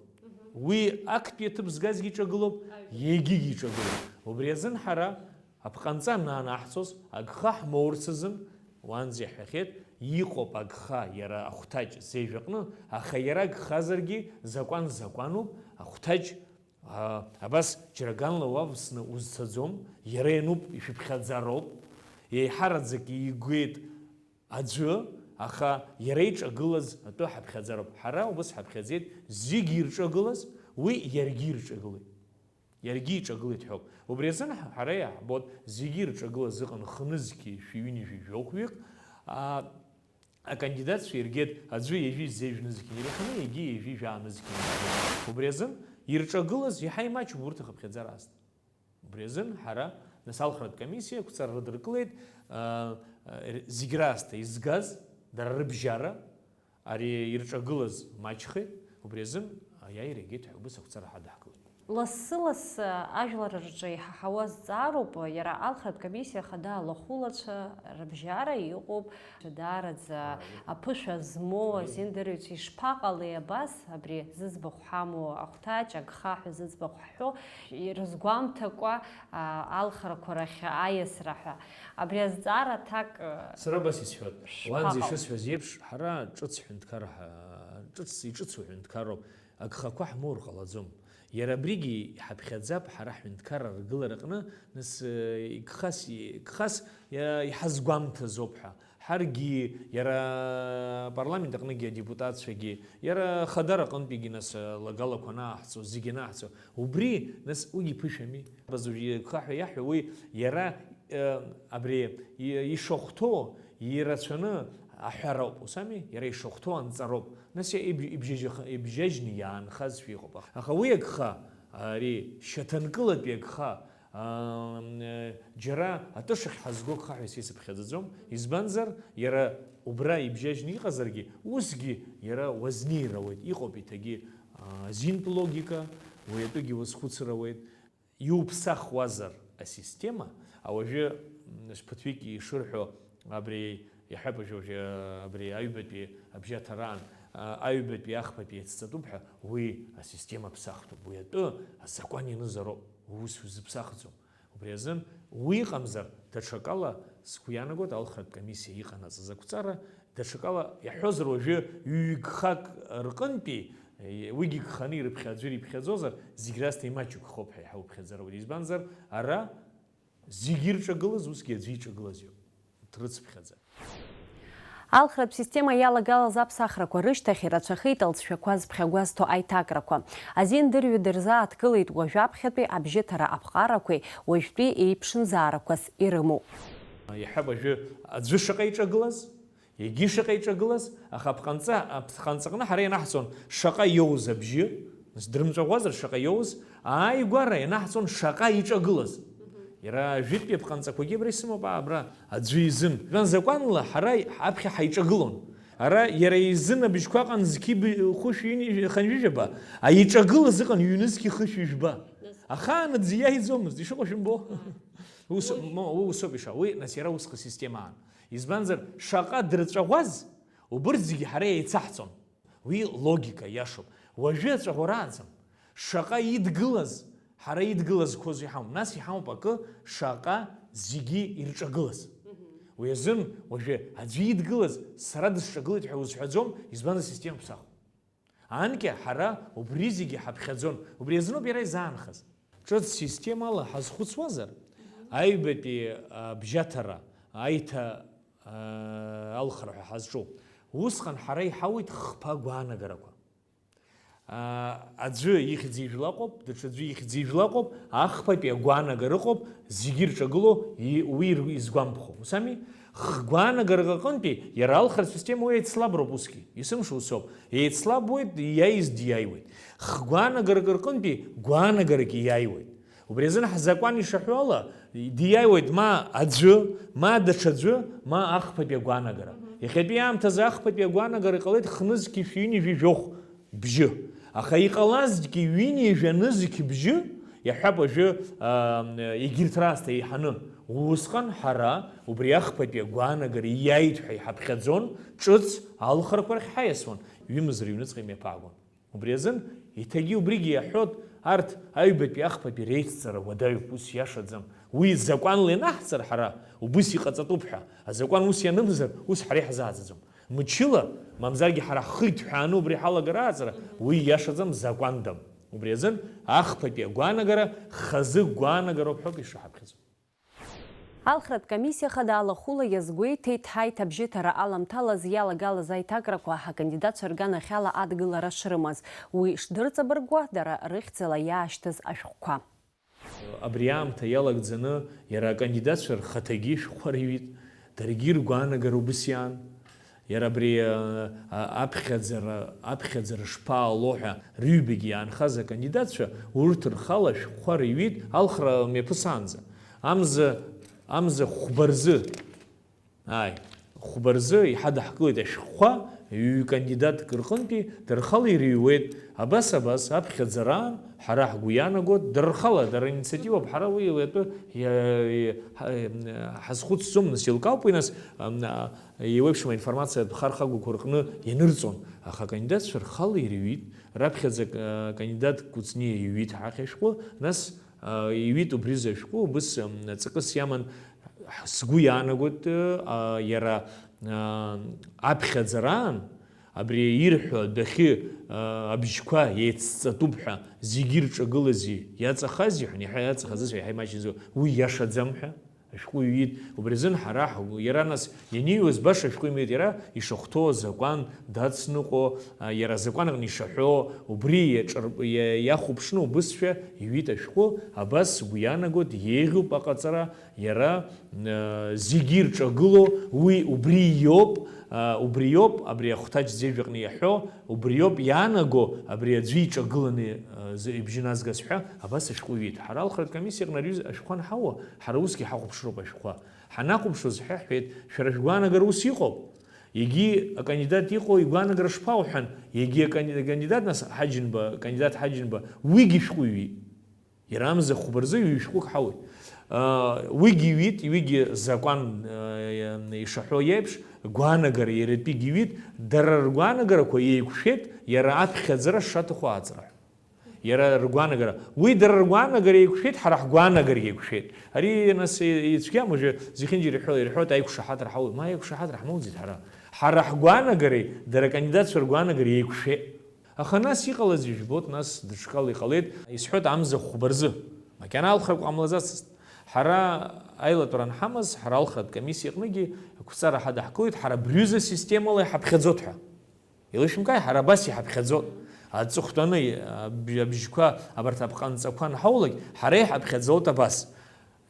Уи актәи аҭыԥ згазгьы иҿагылоуп, егьигьы иҿагылоуп. Убри азын ҳара аԥҟанҵа ананаҳҵоз, агха ҳмоурц азын, уанӡа иаҳҳәахьеит, иҟоуп агха иара ахәҭаҷ зежә аҟны, аха иара агхазаргьы закәан закәануп, ахәҭаҷ А, абас џьара ганла уавсны узцаӡом, иара иануп, ишәыԥхьаӡароуп, еиҳараӡак игеит аӡәы, аха иара иҿагылаз атәы ҳаԥхьаӡароуп. Ҳара убас ҳаԥхьаӡеит, зегь ирҿагылаз, уи иаргьы ирҿагылеит. Иаргьы иҿагылеит ҳәоуп. Убри азын ҳара иаҳбоит, зегь ирҿагылаз ыҟан хнызқьи шәи ҩынҩажәи жәохәҩык, а, Акандидатцәа иргеит аӡәы ҩажәи зеижә нызқьны иреиҳаны, егьи ҩажәи жәаа нызқьны иреиҳаны. Убри азын ирҿагылаз иаҳа имаҷуп урҭ ахыԥхьаӡара азҭа. Убри азын ҳара, нас, алхратә комиссиа ақәҵара рыдыркылеит, а, а, зегь раасҭа изгаз, дара рыбжьара, ари ирҿагылаз маҷхеит, убри азын аиааира егеит ҳәа убыс ақәҵара ҳадаҳкылеит. Лассы-лассы ажәлар рҿы иҳаҳауа зҵаароуп, иара алхратә комиссиа ахада алахәылацәа рыбжьара иҟоуп, даараӡа аԥышәа змоу азин дырҩцәа ишԥаҟалеи абас, абри зыӡбахә ҳамоу ахәҭаҷ, агха ҳәа зыӡбахә ҳҳәо, ирызгәамҭакәа, а, алхрақәа рахь аиасра ҳәа. Абри азҵаара аҭак, а, Сара абас исҳәоит. Уанӡа шәшԥаҟалеи? Ишысҳәаз еиԥш, ҳара ҿыц ҳәынҭқар ҳа-, ҿыц, иҿыцу ҳәынҭқарроуп. Агхақәа ҳмоур ҟалаӡом. Иара абригьы иҳаԥхьаӡап ҳара ҳҳәынҭқарра аргылараҟны, нас, э, игхас, игхас, э, иҳазгәамҭазоуп ҳәа. Ҳаргьы, иара апарламент аҟныгьы адепутатцәагьы, иара ахадара аҟынтәигьы, нас, э, лагалақәа анаҳҵо, зегьы анаҳҵо, убри, нас, уигьы ԥышәами. Абазоуи гха ҳәа иаҳәо уи, иара, э, абри и-, ишахәҭоу, ирацәаны аҳәароуп, усами, иара ишахәҭоу анҵароуп. Нас иа-, иб-, ибжьажьых-, ибжьажьны иаанхазшәа иҟоуп. Аха уи агха, ари шьаҭанкылатәи агха, аа, м, џьара атышахь ҳазго агха ҳәа исеицыԥхьаӡаӡом. Избанзар, иара убра ибжьажьны иҟазаргьы, усгьы иара уазнеир ауеит. Иҟоуп иҭагьы, аа, азинтә логика, уи атәыгьы уазхәыцыр ауеит. Иуԥсахуазар асистема, ауажәы, м, ԥыҭҩык ишырҳәо, абри иаҳәап, уажәы, уажәы, абри аҩбатәи абжьаҭараан, а, аҩбатәи ахԥатәи еицҵатәуп ҳәа, уи асистема ԥсахтәуп, уи атәы азакәан ианызароуп, уус узыԥсахӡом. Убри азын уи ыҟамзар, даҽакала, сгәы иаанагоит, алхратә комиссиа иҟанаҵаз ақәҵара, даҽакала иаҳҳәозар, уажәы ҩ-гхак рҟынтәи, уигьы гханы ирыԥхьа-, аӡәыр иԥхьаӡозар, зегь раасҭа имаҷу гхоуп ҳәа иҳауԥхьаӡароуп. Избанзар, ара зегьы ирҿагылаз, усгьы аӡәы иҿагылаз иоуп, дрыцыԥхьаӡа. Алхратә система иалагалаз аԥсахрақәа рышьҭахь ирацәахеит алҵшәақәа зыԥхьагәазҭо аиҭакрақәа. Азин дырҩегьых дырзааҭгылеит уажәаԥхьатәи абжьыҭара аԥҟарақәеи уажәтәи еиԥшымзаарақәас ирымоу. Иаҳҳәап, уажәы аӡәы шаҟа иҿагылаз, егьи шаҟа иҿагылаз, аха аԥҟанҵа, аԥҟанҵаҟны ҳара ианаҳҵон шаҟа иоуз абжьы, нас дрымҵәаӷәазар шаҟа иоуз, ааигәара ианаҳҵон шаҟа иҿагылаз. Иара жәытәтәи аԥҟанҵақәагьы абра исымоуп, аа, абра аӡәы изын. Жәан закәанла ҳара аԥхьа ҳаиҿагылон. Ара иара изын абжьқәа ыҟан зқьи б-, хәышәи ҩынҩажәи хынҩажәижәаба, аиҿагылаз ыҟан ҩнызқьи хышәи жәба. Ахаан аӡәы иааиӡомызт, ишыҟоу шәымбо? Ус, мо-, уи усоуп ишыҟоу. Уи, нас, иара усҟы системаан. Избанзар, шаҟа дырҵәаӷәаз, убырҭ зегьы ҳара еицаҳҵон. Уи логика иашоуп. Уажәы аҵәаӷәара аӡам. Шаҟа идгылаз, ҳара идгылазқәоз иҳамоуп. Нас иҳамоуп акы, шаҟа зегьы ирҿагылаз. Уи азын уажәы аӡәы идгылаз, сара дысҿагылеит ҳәа узҳәаӡом, избанзар, асистема ԥсахуп. Анкьа ҳара убри зегьы ҳаԥхьаӡон, убри азыноуп иара изаанхаз. Ҿыц системала ҳазхәыцуазар, аҩбатәи абжьаҭара, аиҭа, а, алхра ҳәа ҳазҿу, Усҟан ҳара иҳауеит хԥа гәаанагарақәа. Аӡәы ихьӡ ижәла ыҟоуп, даҽаӡәы ихьӡ ижәла ыҟоуп, ахԥатәи агәаанагара ыҟоуп, зегьы ирҿагыло уи изгәамԥхо. Ус ами? Хгәаанагарак аҟынтәи иара алхратә система уи еицлаброуп усгьы. Есымша усоуп. Еицлабуеит, иаиз диаиуеит. Хгәаанагарак рҟынтәи гәаанагарак иаиуеит. Убри азын ҳзакәан ишаҳәо ала, диаиуеит ма аӡәы, ма даҽаӡәы, ма ахԥатәи агәаанагара. Иахьатәи аамҭазы ахԥатәи агәаанагара иҟалеит хнызқьи шәи ҩынҩажәи жәохә бжьы. Аха иҟалазҭгьы ҩынҩажәа нызқь бжьы, иаҳҳәап, уажәы, аа, егьырҭ раасҭа еиҳаны. Усҟан ҳара убри ахԥатәи агәаанагара ииааит ҳәа иҳаԥхьаӡон, ҿыц алхрақәа рахь ҳаиасуан, ҩымз рыҩныҵҟа имҩаԥаагон. Убри азын, еиҭагьы убригьы иаҳҳәоит, арҭ аҩбатәи ахԥатәи реицҵара уадаҩуп, ус иашаӡам. Уи закәанла ианаҳҵар ҳара, убыс иҟаҵатәуп ҳәа, азакәан ус ианымзар, ус ҳара иаҳзааӡаӡом. Мчыла, мамзаргьы ҳара ҳхы иҭҳәааны убри ҳалагар ааҵра, уи иашаӡам, закәандам. Убри азын ахԥатәи агәаанагара хазы гәаанагароуп ҳәоуп ишаҳаԥхьаӡо. Алхратә комиссиа хада алахәыла иазгәеиҭеит, ҳаиҭабжьыҭара аламҭалаз иалагалаз аиҭакрақәа акандидатцәа рганахьала адгылара шрымаз, уи шдырҵабыргуа дара рыхьӡала иаашьҭыз ашәҟәқәа. Абри аамҭа иалагӡаны иара акандидатцәа рхаҭагьы шәҟәқәа рыҩит, даргьы ргәаанагара убыс иаан. Иара абри, а, а, аԥхьаӡара, аԥхьаӡара шԥаало ҳәа рыҩбагьы иаанхаз акандидатцәа урҭ рхала шәҟәқәа рыҩит алхра мҩаԥысаанӡа. Амза, амза хәба рзы, ааи, хәба рзы иҳадаҳкылеит ашәҟәқәа, ҩ-кандидатк рҟынтәи дара рхала ирыҩуеит. Абас, абас, аԥхьаӡараан, ҳара ҳгәы иаанагоит, дара рхала, дара инициативоуп, ҳара уи, уи атәы иа-, иа-, ҳа-, ҳазхәыцӡом, нас, еилкаауп уи, нас, ам, а, еиуеиԥшым аинформациатә хархагақәа рҟны ианырҵон, аха акандидатцәа рхала ирыҩит, раԥхьаӡа, а, кандидат Кәыҵниа иҩит ҳахь ашәҟәы, нас, а, иҩит убризы ашәҟәы, убыс, ам, ҵакыс иаман, ҳ-, сгәы иаанагоит, а, иара, а, аԥхьаӡараан, абри ирҳәо адәахьы, а, абжьқәа еицҵатәуп ҳәа зегьы ирҿагылази, иаҵахази ҳәа, иаҳа иаҵахазыз ҳәа, иаҳа имаҷӡоу, уи иашаӡам ҳәа. Ашәҟәы иҩит. Убри азын ҳара ҳгәы, иара нас ианиҩуаз баша ашәҟәы имҩит, иара ишахәҭоу азакәан дацныҟәо, а, иара азакәан аҟны ишаҳәо, убри иаҿырп-, иа-, иахәаԥшны убысшәа иҩит ашәҟәы, абас сгәы иаанагоит, еиӷьуп аҟаҵара, иара, а, зегьы ирҿагыло, уи убри иоуп, а, убри иоуп, абри ахәҭаҷ зежә аҟны иаҳәо, убриоуп иаанаго, абри аӡәы иҿагыланы, а, зы-, ибжьы назгаз ҳәа, абас ашәҟәы иҩит. Ҳара алхратә комиссиаҟны ари ашәҟәы анҳауа, ҳара усгьы ҳахәаԥшроуп ашәҟәқәа. Ҳанахәаԥшуаз ҳәа ҳҳәеит, шәара шәгәаанагара ус иҟоуп. Егьи акандидат иҟоу игәаанагара шԥауҳәан, егьи акани-, акандидат, нас, Ҳаџьымба, акандидат Ҳаџьымба, уигьы шәҟәы иҩит. Иара амза хәба рзы ҩ-шәҟәык ҳауеит. Аа, уигьы иҩит, уигьы закәан, аа, ишаҳәо иеиԥш, гәаанагара иаратәигьы иҩит, дара ргәаанагарақәа еиқәшәеит, иара аԥхьаӡара шаҭаху ааҵра ҳәа. Иара ргәаанагара, уи дара ргәаанагара еиқәшәеит, ҳара ҳгәаанагара еиқәшәеит. Ари, нас, ицәгьам, уажәы зехьынџьара ирҳәо-, ирҳәоит аиқәшаҳаҭра ҳауеит. Ма аиқәшаҳаҭра ҳмоуӡеит ҳара. Ҳара ҳгәаанагареи дара акандидатцәа ргәаанагареи еиқәшәеит. Аха нас иҟалаз ижәбоит, нас даҽакала иҟалеит, исҳәоит амза хәба рзы. Макьана алхрақәа ҟамлаӡацызт. Ҳара аилатәара анҳамаз, ҳара алхратә комиссиа аҟныгьы ақәҵара ҳадаҳкылеит, ҳара абриҩыза системала иҳаԥхьаӡот ҳәа. Еилышәымкааи, ҳара абас иҳаԥхьаӡот. Аҵыхәтәаны, аб-, абжьқәа, абарҭ аԥҟанҵақәа анҳаулак, ҳара иҳаԥхьаӡот абас.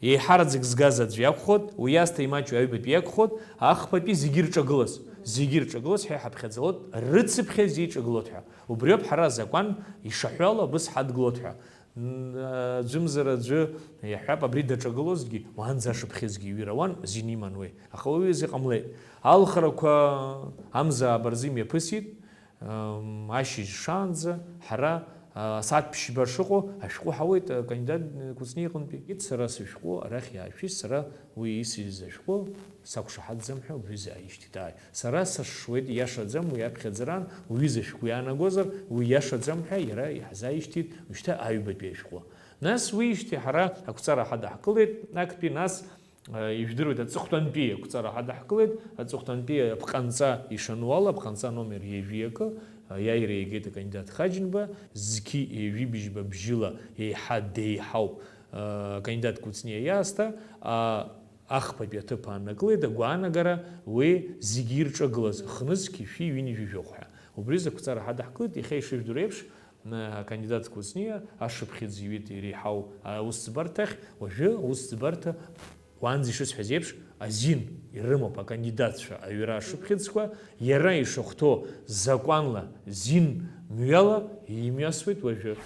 Еиҳараӡак згаз аӡә иакәхоит, уи иазҭа имаҷу аҩбатәи иакәхоит, ахԥатәи зегьы ирҿагылаз, зегьы ирҿагылаз ҳәа иҳаԥхьаӡалоит, рыцыԥхьаӡа иҿагылоит ҳәа. Убриоуп ҳара азакәан ишаҳәо ала абыс ҳадгылоит ҳәа. Н-, аӡәымзар аӡәы иаҳҳәап, абри даҿагылозҭгьы, уаанӡа ашыԥхьыӡгьы иҩыр ауан, зин иман уи. Аха уи изы иҟамлеит. Алхрақәа амза ааба рзы имҩаԥысит. Ам, ашьыжь шаанӡа ҳара, а, асааҭ ԥшьба шыҟоу ашәҟәы ҳауеит, а, кандидат, э, Кәыҵниа иҟынтәи. Ит, сара сышәҟәы арахь иаашәышь, сара уи исыжьыз ашәҟәы сақәшаҳаҭӡам ҳәа убриазы аишьҭит. Ааи, сара сашшуеит, иашаӡам уи аԥхьаӡаран, уҩыза шәҟәы иаанагозар, уи иашаӡам ҳәа иара иаҳзааишьҭит, уажәшьҭа аҩбатәи ашәҟәы. Нас уиижьҭеи ҳара ақәҵара ҳадаҳкылеит, актәи нас Ижәдыруеит, аҵыхәтәантәи ақәҵара ҳадаҳкылеит, аҵыхәтәантәи аԥҟанҵа ишану ала, аԥҟанҵа номер ҩажәи акы, аиааира иагеит акандидат Ҳаџьымба, зқьи ҩажәи быжьба бжьыла еиҳа деиҳауп, акандидат Кәыҵниа иаасҭа, а, ахԥатәи аҭыԥ ааннакылеит, агәаанагара уи зегьы ирҿагылаз, хнызқь ишәи ҩынҩажәи жәохә ҳәа. Убри азы ақәҵара ҳадаҳкылеит, иахьа ишыжәдыруа еиԥш, акандидат Кәыҵниа ашыԥхьыӡ иҩит иреиҳау аусӡбарҭахь, уажәы аусӡбарҭа, уаанӡа ишысҳәаз еиԥш, азин ирымоуп акандидатцәа аҩра ашыԥхьыӡқәа, иара ишахәҭоу закәанла, зин мҩала имҩасуеит уажәы.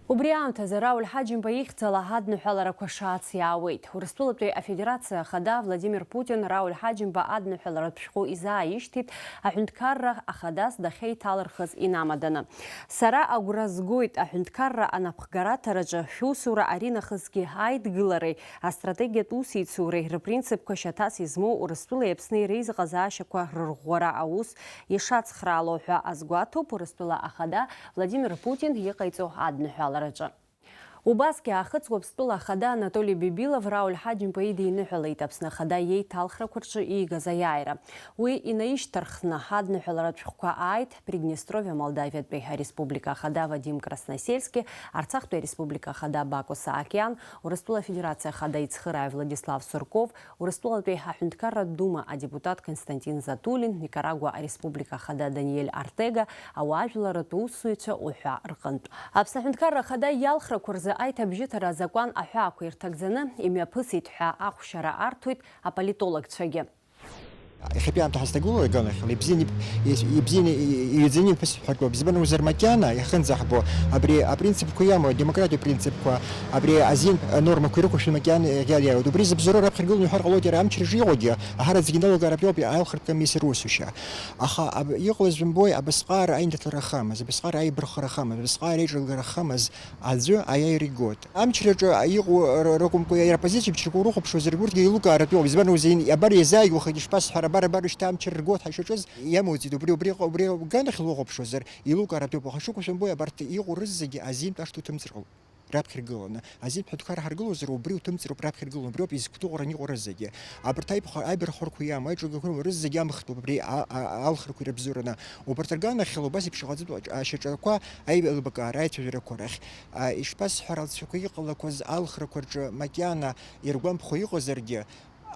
Убри аамҭазы Рауль Ҳаџьымба ихьӡала адныҳәаларақәа шаац иаауеит. Урыстәылатәи Афедерациа Ахада Владимир Путин Рауль Ҳаџьымба адныҳәаларатә шәҟәы изааишьҭит, аҳәынҭқарра Ахадас дахьеиҭалырхыз инамаданы. Сара агәра згоит, аҳәынҭқарра анапхгараҭараҿы шәусура аринахысгьы аидгылареи астратегиатә усеицуреи рпринципқәа шьаҭас измоу Урыстәылеи Аԥсни реизыҟазаашьақәа рырӷәӷәара аус ишацхраало ҳәа азгәаҭоуп Урыстәыла Ахада Владимир Путин иҟаиҵо адныҳәалараҿы. Убасгьы Аахыҵ Уаԥстәыла Ахада Анатоли Бибилов Рауль Ҳаџьымба идиныҳәалеит Аԥсны Ахада иеиҭалхрақәа рҿы иигаз аиааира. Уи инаишьҭарххны адныҳәаларатә шәҟәқәа ааит Приднестровиа Молдавиатәи Ареспублика Ахада Вадим Красносельски, Арцахтәи Ареспублика Ахада Баку Саакиан, Урыстәыла Афедерациа Ахада ицхырааҩ Владислав Сурков, Урыстәылатәи аҳәынҭқарратә Дума адепутат Константин Затулин, Никарагуа Ареспублика Ахада Даниель Артега, ауаажәларратә усзуҩцәа уҳәа рҟынтә. Аԥсны Аҳәынҭқарра Ахада иалхрақәа рзы аиҭабжьыҭара азакәан аҳәаақәа ирҭагӡаны имҩаԥысит ҳәа ахәшьара арҭоит аполитологцәагьы. Иахьатәи аамҭа ҳазҭагылоу аганахьала ибзианы, ибзианы иҩаӡаны имҩаԥысит ҳәа акоуп. Избан акәзар, макьана иахынӡаҳбо абри апринципқәа иамоу, адемократиатә принципқәа, абри азин нормақәа ирықәыршәаны макьана иагьа-, иаауеит. Убри зыбзоуроу раԥхьа иргыланы иҳәар ҟалоит, иара амчра шиҟоугьы, аҳараӡак иналага араптәоуп аалхратә комиссиа русушьа. Аха аб-, иҟалаз жәымбои, абасҟаара аиндаҭлара ахамаз, абасҟаара аибарххара ахамаз, абасҟаара аиҿагара ахамаз аӡәы аиааира игоит. Амчраҿы иҟоу р-, ракәымкәа, иара аппозициа мчрақәа урыхәаԥшуазар, урҭгьы еилукааратәуп, избан акәзар, абар иазааигәахеит, ишԥасҳәара, абар, абар, шьҭа амчра ргоит ҳәа ишаҿыз иамоуӡеит, убри, убри, убри аганахьала уахәаԥшуазар, еилукааратәуп, аха шықәу шәымбои, абарҭ иҟоу рызегьы азинтә ашҭа уҭымҵыр ҟалоит. Раԥхьа иргыланы. Азин ҳәынҭқар ҳаргылозар, убри уҭымҵроуп раԥхьа иргыланы, убриоуп изқәныҟәараны иҟоу рызегьы. Абарҭ аибахәа-, аибархәарқәа иамоу, аиҿагақәа рызегьы амхтәуп абри а-, а-, алхрақәа ирыбзоураны. Убарҭ рганахьала убас еиԥш иҟаҵатәу аҿ-, ашьаҿақәа аибалбакаара, аицәажәарақәа рахь. А, ишԥасҳәара, алҵшәақәа иҟалақәаз алхрақәа рҿы макьана иргәамԥхо иҟазаргьы,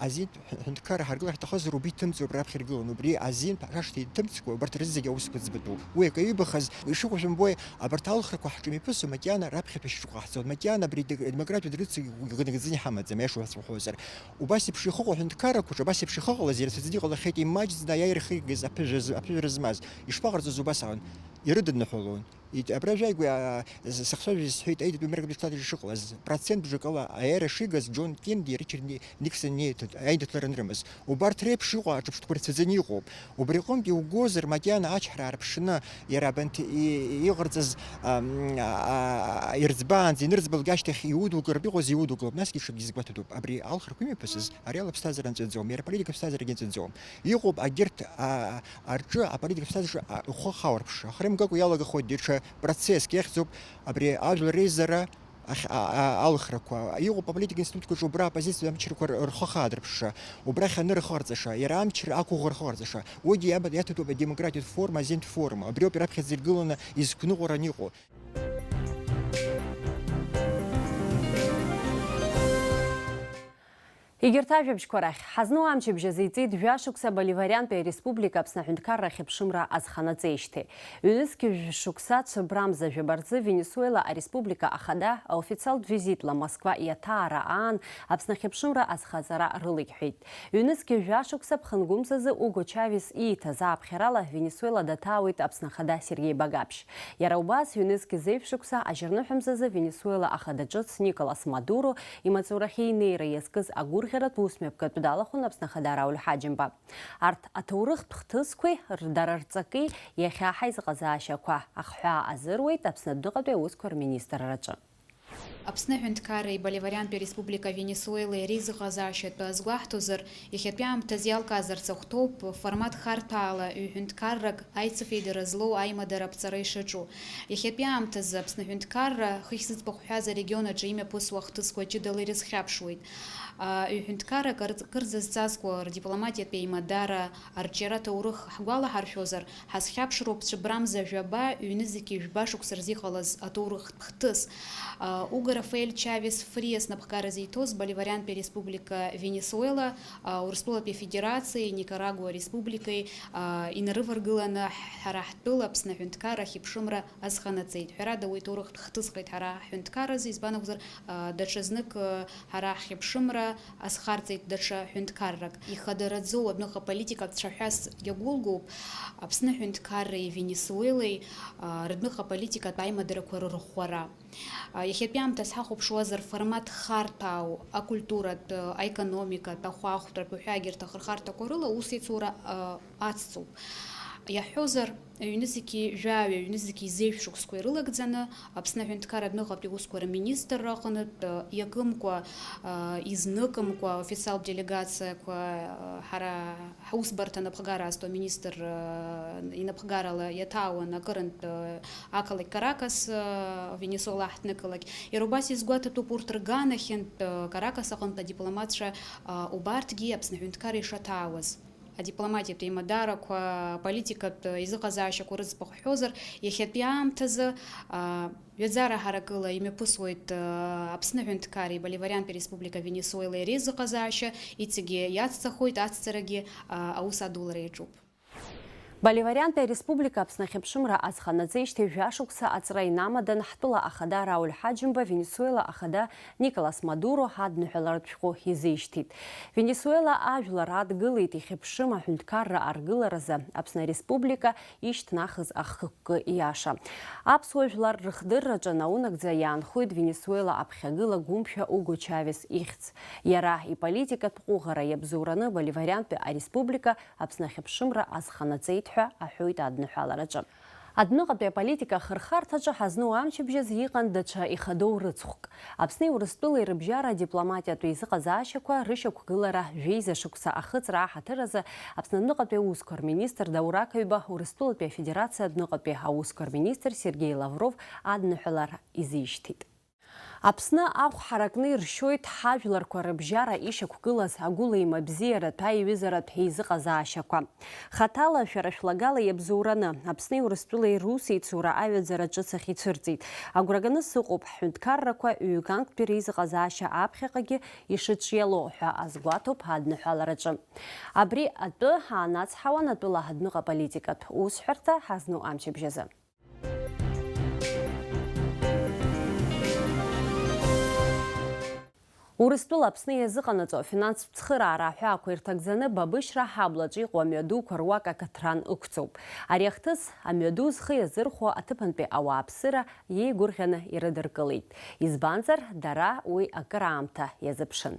азин ҳәынҭқарра ҳаргылар ҳҭахызар, убри иҭымҵроуп раԥхьа иргыланы, убри азин ҳашҭа иҭымҵкәа, убарҭ рызегьы аус кыӡбатәуп. Уи акы иубахаз, ишыҟоу шәымбои, абарҭ алхрақәа ҳҿы имҩаԥысуа макьана раԥхьатәи шьоук ҟаҳҵон, макьана абри демократиа дрыцгьы иҳамаӡам, аиаша уҳәозар. Убас еиԥш ихыҟоу аҳәынҭқаррақәаҿы, абас еиԥш ихыҟалаз, ирацәаӡаны иҟалахьеит имаҷӡаны аиааира хигаз аԥыжәара з-, аԥыжәара змаз. Ишԥаҟарҵоз убас аан? Ирыдныҳәалон. Ит-, абра жәаҩбаҩ, а, з-, сахцәажәеит, исҳәеит, аидатә мембрак дышҭаҵәҟьаз ишыҟалаз, процентбжак ала аиааира шигаз Џьон Кенди, Ричард Ни-, Никсон иеиҭ-, аиндаҭлара анрымаз. Убарҭ реиԥш иҟоу аҿырԥштәқәа рацәаӡаны иҟоуп. Убри аҟынтә иугозар, макьана ачҳара аарԥшны, иара абанҭ и-, иҟарҵаз, ам, а, а, ирӡбаанӡа, инырӡбалак ашьҭахь иудукылартә иҟоу зегьы иудукылап, насгьы ҽакгьы згәаҭатәуп. Абри алхрақәа имҩаԥысыз, ари алаԥсҭазаара нҵәаӡом, иара аполитика аԥсҭазаарагьы нҵәаӡом. Иҟоуп агьырҭ, а, рҿы аполитика ԥсҭазараҿы, а, ухы ахьаурԥшра, аха имгакәа иалагахоит даҽа процесск иахьӡуп абри ажәлар реизара ахь-, а, а, алхрақәа. Иҟоуп аполитика институтқәа рҿы убра аоппозициа амчрақәа р-, рхы ахаадырԥшра, убрахь анырхырҵаша, иара амчра ақәыӷәӷәа рхырҵаша. Уигьы иаба-, иаҭатәуп адемократиатә форма, азинтә форма. Абриоуп раԥхьаӡа иргыланы изқәныҟәараны иҟоу. Егьырҭ ажәабжьқәа рахь, ҳазну амчыбжь азы иҵит жәашықәса Боливариантәи ареспублика Аԥсны аҳәынҭқарра ахьыԥшымра азханаҵеижьҭеи. Ҩнызқь жәшықәса цәыббрамза жәаба рзы Венесуела ареспублика ахада аофициалтә визитла Москва иаҭаара аан Аԥсны ахьыԥшымра азхаҵара рылеиҳәеит. Ҩнызқь жәашықәса ԥхынгәымзазы Уго Чавес ииҭаз ааԥхьарала Венесуела даҭаауеит Аԥсны ахада Сергеи Багаԥшь. Иара убас, ҩнызқь зеижә шықәса ажьырныҳәамзазы Венесуела ахада ҿыц Николас Мадуро имаҵурахьы инеира иазкыз агәырӷьаратә усмҩаԥгатә далахәын Аԥсны ахада Рауль Ҳаџьымба. Арҭ аҭоурыхтә хҭысқәеи рдара рҵаки иахьа ҳаизыҟазаашьақәа ахҳәаа азыруеит Аԥсны адәныҟатәи аусқәа рминистрраҿы. Аԥсны аҳәынҭқарреи Боливариантәи ареспублика Венесуелеи реизыҟазаашьатәы азгәаҳҭозар, иахьатәи аамҭазы иалкаазарц ахәҭоуп формат харҭәаала ҩ-ҳәынҭқаррак аицыфеидара злоу аимадара аԥҵара ишаҿу. Иахьатәи аамҭазы Аԥсны аҳәынҭқарра хыхь зыӡбахә ҳәаз арегион аҿы имҩаԥысуа ахҭысқәа ҷыдала ирызхьаԥшуеит. Ҩ-ҳәынҭқаррак арҵ-, кыр зызҵазкуа рдипломатиатә еимадара арҿиара ҭоурых ҳгәалаҳаршәозар, ҳазхьаԥшроуп цәыббрамза жәаба, ҩнызқьи жәба шықәса рзы иҟалаз аҭоурых хҭыс. Уго Рафаель Чавес Фриас напхгара зиҭоз Боливариантәи Республика Венесуела, Урыстәылатәи Афедерациеи Никарагуа Республикеи инарываргыланы ҳара ҳтәыла Аԥсны аҳәынҭқарра ахьыԥшымра азханаҵеит. Ҳәарада, уи ҭоурыхтә хҭысхеит ҳара ҳҳәынҭқарразы, избан акәзар, даҽазнык ҳара ҳхьыԥшымра азхарҵеит даҽа ҳәынҭқаррак. Ихадараӡоу адәныҟа политика цәаҳәас иагәылгоуп Аԥсны аҳәынҭқарреи Венесуелеи рыдәныҟа политикатә аимадарақәа рырӷәӷәара. Иахьатәи аамҭаз ҳахәаԥшуазар, формат харҭәаау, акультуратә, аекономикатә, ахәаахәҭратә уҳәа егьырҭ ахырхарҭақәа рыла аусеицура ацҵоуп. Иаҳҳәозар, ҩнызқьи жәаҩа, ҩнызқьи зеижә шықәсқәа ирылагӡаны Аԥсны аҳәынҭқарра адәныҟатәи аусқәа рминистрра аҟнытә иакымкәа, изныкымкәа официалтә делегациақәа ҳара ҳусбарҭа напхгара азҭо аминистр инапхгарала иаҭаауан акырынтә ақалақь Каракас, Венесуела аҳҭнықалақь. Иара убас иазгәаҭатәуп урҭ рганахьынтә Каракас аҟынтә адипломатцәа убарҭгьы Аԥсны аҳәынҭқарра ишаҭаауаз. Адипломатиатә еимадарақәа, аполитикатә еизыҟазаашьақәа рыӡбахә ҳҳәозар, иахьатәи аамҭазы, а, ҩаӡара ҳаракыла имҩаԥысуеит, а, Аԥсны аҳәынҭқарреи Боливариантәи Республика Венесуелеи реизыҟазаашьа, иҵегьы иацҵахоит, ацҵарагьы, а, аус адулара иаҿуп. Боливариантәи Ареспублика Аԥсны ахьыԥшымра азханаҵеижьҭеи жәашықәса аҵра инамадан ҳтәыла ахада Рауль Ҳаџьымба Венесуела ахада Николас Мадуро адныҳәаларатә шәҟәы изишьҭит. Венесуела ажәлар адгылеит ихьыԥшым аҳәынҭқарра аргыларазы Аԥсны Ареспублика ишьҭнахыз ахықәкы иаша. Аԥсуа жәлар рыхдырраҿы наунагӡа иаанхоит Венесуела аԥхьагыла гәымшәа Уго Чавес ихьӡ. Иара иполитикатә ҟәыӷара иабзоураны Боливариантәи Ареспублика Аԥсны ахьыԥшымра азханаҵеит ҳәа аҳәоит адныҳәалараҿы. Адәныҟатәи аполитика ахырхарҭаҿы ҳазну амчыбжьаз иҟан даҽа ихадоу рыцхәк. Аԥсни Урыстәылеи рыбжьара адипломатиатә еизыҟазаашьақәа рышьақәгылара жәеиза шықәса ахыҵра аҳаҭыр азы Аԥсны адәныҟатәи аусқәа рминистр Даур Ақаҩба Урыстәылатәи Афедерациа адәныҟатәи аусқәа рминистр Сергеи Лавров адныҳәалара изишьҭит. Аԥсны ахә ҳаракны иршьоит ҳажәларқәа рыбжьара ишьақәгылаз агәылеимабзиаратә аиҩызаратә еизыҟазаашьақәа. Хаҭала, шәара шәлагала иабзоураны, Аԥсни Урыстәылеи русеицура аҩаӡара ҿыц ахь ицәырҵит. Агәра ганы сыҟоуп, ҳҳәынҭқаррақәа ҩганктәи реизыҟазаашьа аԥхьаҟагьы ишыҿиало ҳәа азгәаҭоуп адныҳәалараҿы. Абри атәы ҳаанацҳауан атәыла адәныҟа политикатә усҳәарҭа ҳазну амчыбжьазы. Урыстәыла Аԥсны иазыҟанаҵо афинанстә цхыраара аҳәаақәа ирҭагӡаны Бабышьра ҳаблаҿы иҟоу амҩадуқәа руак акаҭран ықәҵоуп. Ари ахҭыс амҩаду зхы иазырхәо аҭыԥантәи ауааԥсыра иеигәырӷьаны ирыдыркылеит. Избанзар, дара уи акыраамҭа иазыԥшын.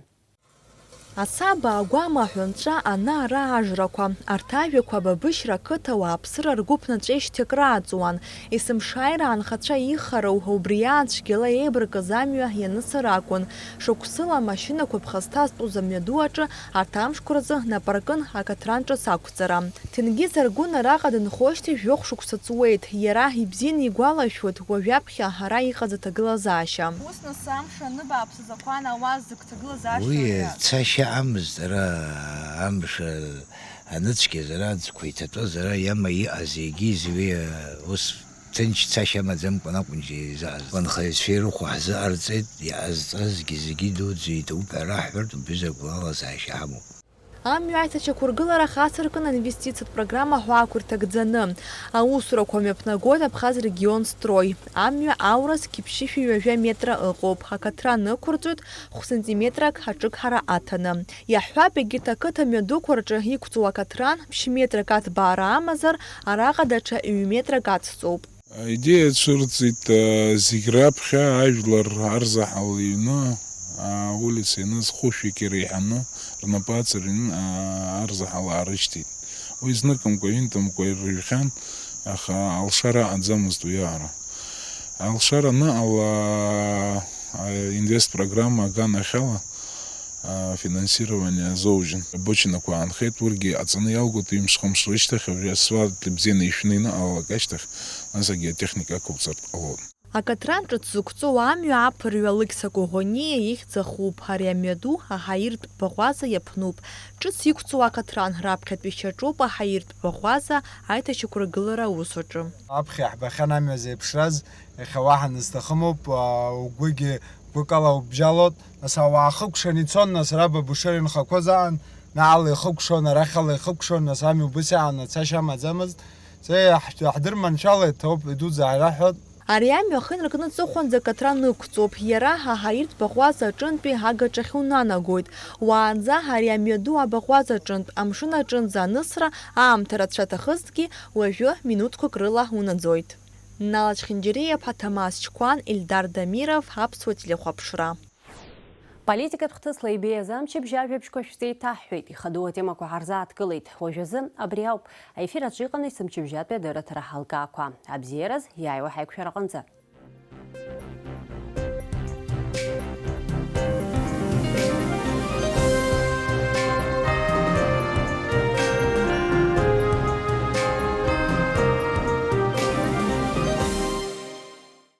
Асаба, агәама, аҳәынҵәа, ана-ара ажрақәа, арҭ ажәақәа Бабышьра ақыҭа ауааԥсыра ргәы ԥнаҵәеижьҭеи акрааҵуан. Есымшааира анхацәа ихароу, убри аан цәгьала еибаркыз амҩа ианысыр акәын. Шықәсыла амашьынақәа ԥхасҭа зтәыз амҩаду аҿы арҭ амшқәа рзы нап аркын акаҭран ҿыц ақәҵара. Ҭенгиз Аргәын араҟа дынхошьҭеи жәохә шықәса ҵуеит. Иара ибзианы игәалашәоит, уажәаԥхьа ара иҟаз аҭагылазаашьа. Ус нас амш аныбааԥсыз ақәан ауаа зыгҭагылаз ашьҭахь. Уи цашьа амызт, ара амш аныцәгьаз, ара аӡқәа иҭатәаз, ара иама иҟаз, егьи зҩеи, ус ҭынч цашьа амаӡамкәан акәын изааз. Анхаҩцәа ирыхәо ҳзыҟарҵеит, иҟазҵазгьы зегьы идуӡӡаны иҭабуп ҳәа раҳҳәартә убжьызар гәлалазаашьа ҳамоуп. Амҩа аиҭашьақәыргылара ахацыркын аинвестициатә программа ҳәаақәа ирҭагӡаны. Аусурақәа мҩаԥнагоит Абхаз регион строй. Амҩа аурыс қьыԥшьышәи ҩажәа метра ыҟоуп. Акаҭран ықәырҵоит хә-сантиметрак аҿыгҳара аҭаны. Иаҳҳәап, егьырҭ ақыҭа мҩадуқәа рҿы иқәҵоу акаҭран ԥшь-метрак аҭбаара амазар, араҟа даҽа ҩ-метрак ацҵоуп. Аидеиа цәырҵит, а, зегь раԥхьа ажәлар арзаҳал иҩны, а, аулица ианыз хәышәҩык иреиҳаны рнапы аҵарҩны, а, арзаҳал аарышьҭит. Уи зныкымкәа, ҩынтәымкәа ирыжәхьан, аха алшара аҟаӡамызт уи аара. Алшара аныҟала, а, инвестпрограмма аганахьала, а, финансирование азоужьын. Абочинақәа аанхеит, урҭгьы аҵаны иалгоит, ҩымш-хымш рышьҭахь, абри асфальт бзианы ишәны иныҟалалак ашьҭахь, нас агеотехника ақәуҵартә ҟалоит. Акатран ҿыц зықәҵоу амҩа аԥырҩы Алықьса Коӷониа ихьӡ ахуп, ари амҩаду аҳаиртә баӷәаза иаԥнуп. Ҿыц иқәҵоу акатран раԥхьатәи шьаҿоуп аҳаиртә баӷәаза аиҭашьақәыргылара аус аҿы. Аԥхьа иаҳбахьан амҩа зеиԥшраз, иахьа уаҳа нызҭахымоуп, угәыгьы гәыкала убжьалоит, нас ауаа хыкәшан ицон, нас раба Бушер инхақәоз аан, наала ихыкәшон, арахьала ихыкәшон, нас амҩа убыс иаан ацашьа амаӡамызт. Се ҳдырманшәалеит, ауп идуӡӡа ҳараҳәот. Ари амҩа ахы инаркны аҵыхәанӡа акатран ықәҵоуп. Иара аҳаиртә баӷәаза аҿынтәи агаҿахь унанагоит. Уаанӡа ари амҩаду абаӷәаза аҿынтә, амшын аҿынӡа анысра, аамҭа рацәа аҭахызҭгьы, уажәы минуҭқәак рыла унаӡоит. Нала Чхинџьариа-иԥа, Ҭамаз Чқәан, Ельдар Дамиров, Аԥсуа телехәаԥшра. Политикатә хҭысла ибеиаз амчыбжь ажәабжьқәа шәзеиҭаҳҳәеит, ихадоу атемақәа ҳарзааҭгылеит. Уажәазы абри ауп аефир аҿы иҟан есымчыбжьатәи адырраҭара ҳалкаақәа. Абзиараз, иааиуа ҳаиқәшәара аҟынӡа.